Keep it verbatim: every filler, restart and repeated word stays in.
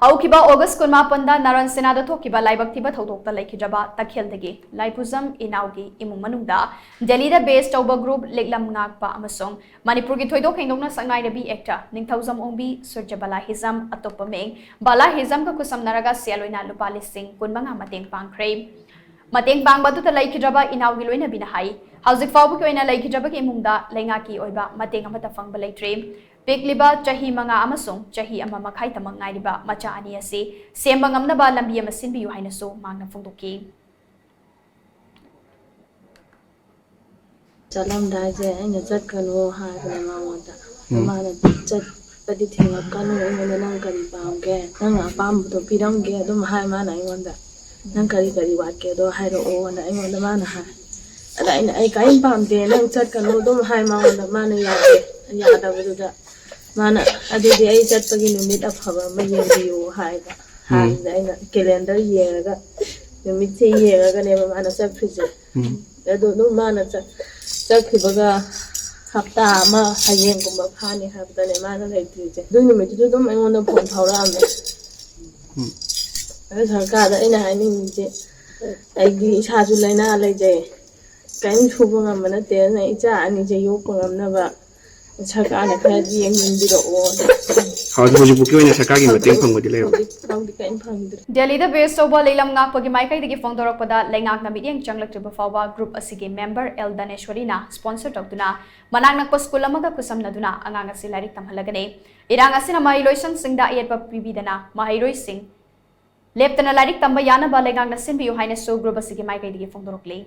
ꯍꯧꯈꯤꯕ ꯑꯣꯒꯁ ꯀꯨꯟꯃꯥꯄꯟꯗ ꯅꯥꯔꯟ ꯁꯦꯅꯥꯗ ꯊꯣꯛꯈꯤꯕ ꯂꯥꯏꯕꯛ ꯊꯤꯕ ꯊꯧꯗꯣꯛꯇ ꯂꯩꯈꯤꯗ꯭ꯔꯕ ꯇꯈꯦꯜꯗꯒꯤ ꯂꯥꯏꯄꯨꯖꯝ ꯏꯅꯥꯎꯒꯤ ꯏꯃꯨꯡ ꯃꯅꯨꯡꯗ ꯗꯦꯜꯂꯤꯗ ꯕꯦꯁ ꯇꯧꯕ ꯒ꯭ꯔꯨꯞ ꯂꯤꯛꯂꯝ ꯉꯥꯛꯄ ꯑꯃꯁꯨꯡ ꯃꯅꯤꯄꯨꯔꯒꯤ ꯊꯣꯏꯗꯣꯛ ꯍꯦꯟꯗꯣꯛꯅ ꯁꯛꯅꯥꯏꯔꯕꯤ ꯑꯦꯛꯇꯔ ꯅꯤꯡꯊꯧꯖꯝ ꯑꯣꯡꯕꯤ ꯁꯨꯔꯖ ꯕꯂꯥ ꯍꯤꯖꯝ, ꯑꯇꯣꯞꯄ ꯃꯤꯡ ꯕꯂꯥ ꯍꯤꯖꯝꯒ ꯈꯨꯠꯁꯝꯅꯔꯒ ꯁꯦꯜ ꯑꯣꯏꯅ ꯂꯨꯄꯥ ꯂꯤꯁꯤꯡ ꯀꯨꯟꯃꯉꯥ ꯃꯇꯦꯡ ꯄꯥꯡꯈ꯭ꯔꯦ꯫ ꯃꯇꯦꯡ ꯄꯥꯡꯕ ꯑꯗꯨꯗ ꯂꯩꯈꯤꯗ꯭ꯔꯕ ꯏꯅꯥꯎꯒꯤ ꯂꯣꯏꯅꯕꯤꯅ ꯍꯥꯏ, ꯍꯧꯖꯤꯛ ꯐꯥꯎꯕꯒꯤ ꯑꯣꯏꯅ ꯂꯩꯈꯤꯗ꯭ꯔꯕꯒꯤ ꯏꯃꯨꯡꯗ ꯂꯩꯉꯥꯛꯀꯤ ꯑꯣꯏꯕ ꯃꯇꯦꯡ ꯑꯃꯠꯇ ꯐꯪꯕ ꯂꯩꯇ꯭ꯔꯤ꯫ ꯄꯤꯛꯂꯤꯕ ꯆꯍꯤ ꯃꯉꯥ ꯑꯃꯁꯨꯡ ꯆꯍꯤ ꯑꯃ ꯃꯈꯥꯏꯇꯃꯛ ꯉꯥꯏꯔꯤꯕ ꯃꯆꯥ ꯑꯅꯤ ꯑꯁꯤ ꯁꯦꯝꯕ ꯉꯝꯅꯕ ꯂꯝꯕꯤ ꯑꯃ ꯁꯤꯟꯕꯤꯌꯨ ꯍꯥꯏꯅꯁꯨ ꯃꯍꯥꯛꯅ ꯐꯣꯡꯗꯣꯛꯈꯤ꯫ ꯆꯠꯂꯝꯗꯥꯏꯁꯦ ꯑꯩꯅ ꯆꯠꯀꯅꯨ ꯍꯥꯏꯕꯅꯦ ꯃꯉꯣꯟꯗ꯫ ꯃꯥꯅ ꯆꯠꯄꯗꯤ ꯊꯤꯡꯉꯛꯀꯅꯨ, ꯑꯩꯉꯣꯟꯗ ꯅꯪ ꯀꯔꯤ ꯄꯥꯝꯒꯦ, ꯅꯪꯅ ꯑꯄꯥꯝꯕꯗꯣ ꯄꯤꯔꯝꯒꯦ ꯑꯗꯨꯝ ꯍꯥꯏ ꯃꯥꯅ ꯑꯩꯉꯣꯟꯗ꯫ ꯅꯪ ꯀꯔꯤ ꯀꯔꯤ ꯋꯥꯠꯀꯦꯗꯣ ꯍꯥꯏꯔꯛꯑꯣꯅ ꯑꯩꯉꯣꯟꯗ ꯃꯥꯅ ꯍꯥꯏ꯫ ꯑꯗ ꯑꯩꯅ ꯑꯩ ꯀꯔꯤꯝ ꯄꯥꯝꯗꯦ, ꯅꯪ ꯆꯠꯀꯅꯨ ꯑꯗꯨꯝ ꯍꯥꯏ ꯃꯉꯣꯟꯗ꯫ ꯃꯥꯅ ꯌꯥꯗꯦ, ꯌꯥꯗꯕꯗꯨꯗ ꯃꯥꯅ ꯑꯗꯨꯗꯤ ꯑꯩ ꯆꯠꯄꯒꯤ ꯅꯨꯃꯤꯠ ꯑꯐꯕ ꯑꯃ ꯌꯦꯡꯕꯤꯌꯨ ꯍꯥꯏꯕ꯫ ꯍꯥꯏꯕꯗ ꯑꯩꯅ ꯀꯦꯂꯦꯟꯗꯔ ꯌꯦꯡꯉꯒ ꯅꯨꯃꯤꯠꯁꯦ ꯌꯦꯡꯉꯒꯅꯦꯕ ꯃꯥꯅ ꯆꯠꯈ꯭ꯔꯤꯁꯦ꯫ ꯑꯗꯨ ꯑꯗꯨꯝ ꯃꯥꯅ ꯆꯠ- ꯆꯠꯈꯤꯕꯒ ꯍꯞꯇꯥ ꯑꯃ ꯍꯌꯦꯡꯒꯨꯝꯕ ꯐꯥꯅꯤ ꯍꯥꯏꯕꯗꯅꯦ ꯃꯥꯅ ꯂꯩꯇ꯭ꯔꯤꯁꯦ꯫ ꯑꯗꯨ ꯅꯨꯃꯤꯠꯇꯨꯁꯨ ꯑꯗꯨꯝ ꯑꯩꯉꯣꯟꯗ ꯐꯣꯟ ꯐꯥꯎꯔꯛꯑꯝꯃꯦ꯫ ꯑꯗꯨ ꯁꯔꯀꯥꯔꯗ ꯑꯩꯅ ꯍꯥꯏꯅꯤꯡꯉꯤꯁꯦ, ꯑꯩꯗꯤ ꯏꯁꯥꯁꯨ ꯂꯥꯏꯅꯥ ꯂꯩꯖꯩ, ꯀꯔꯤꯝ ꯁꯨꯕ ꯉꯝꯕ ꯅꯠꯇꯦ꯫ ꯑꯗꯨꯅ ꯏꯆꯥ ꯑꯅꯤꯁꯦ ꯌꯣꯛꯄ ꯉꯝꯅꯕ ꯁꯔꯀꯥꯔꯅ ꯈꯔꯗꯤ ꯌꯦꯡꯁꯤꯟꯕꯤꯔꯛꯑꯣ꯫ ꯍꯧꯖꯤꯛ ꯍꯧꯖꯤꯛ ꯄꯨꯈ꯭ꯔꯤ ꯑꯣꯏꯅ ꯁꯔꯀꯥꯔꯒꯤ ꯃꯇꯦꯡ ꯐꯪꯕꯗꯤ ꯂꯩꯔꯕ꯭ꯔꯥ? ꯍꯧꯖꯤꯛ ꯐꯥꯎꯗꯤ ꯀꯔꯤꯝ ꯐꯪꯗ꯭ꯔꯤ꯫ ꯗꯦꯜꯂꯤꯗ ꯕꯦꯁ ꯇꯧꯕ ꯂꯤꯛꯂꯝ ꯉꯥꯛꯄꯒꯤ ꯃꯥꯏꯀꯩꯗꯒꯤ ꯐꯣꯡꯗꯣꯔꯛꯄꯗ ꯂꯩꯉꯥꯛꯅ ꯃꯤꯠꯌꯦꯡ ꯆꯪꯂꯛꯇ꯭ꯔꯤꯕ ꯐꯥꯎꯕ ꯒ꯭ꯔꯨꯞ ꯑꯁꯤꯒꯤ ꯃꯦꯝꯕꯔ ꯑꯦꯜ ꯗꯅꯦꯁ꯭ꯋꯔꯤꯅ ꯁ꯭ꯄꯣꯟꯁꯔ ꯇꯧꯗꯨꯅ ꯃꯅꯥꯛ ꯅꯛꯄ ꯁ꯭ꯀꯨꯜ ꯑꯃꯒ ꯈꯨꯠꯁꯝꯅꯗꯨꯅ ꯑꯉꯥꯡ ꯑꯁꯤ ꯂꯥꯏꯔꯤꯛ ꯇꯝꯍꯜꯂꯒꯅꯤ꯫ ꯏꯔꯥꯡ ꯑꯁꯤꯅ ꯃꯍꯩꯂꯣꯏꯁꯪꯁꯤꯡꯗ ꯑꯌꯦꯠꯄ ꯄꯤꯕꯤꯗꯅ ꯃꯍꯩꯔꯣꯏꯁꯤꯡ ꯂꯦꯞꯇꯅ ꯂꯥꯏꯔꯤꯛ ꯇꯝꯕ ꯌꯥꯅꯕ ꯂꯩꯉꯥꯛꯅ ꯁꯤꯟꯕꯤꯌꯨ ꯍꯥꯏꯅꯁꯨ ꯒ꯭ꯔꯨꯞ ꯑꯁꯤꯒꯤ ꯃꯥꯏꯀꯩꯗꯒꯤ ꯐꯣꯡꯗꯣꯔꯛꯂꯤ꯫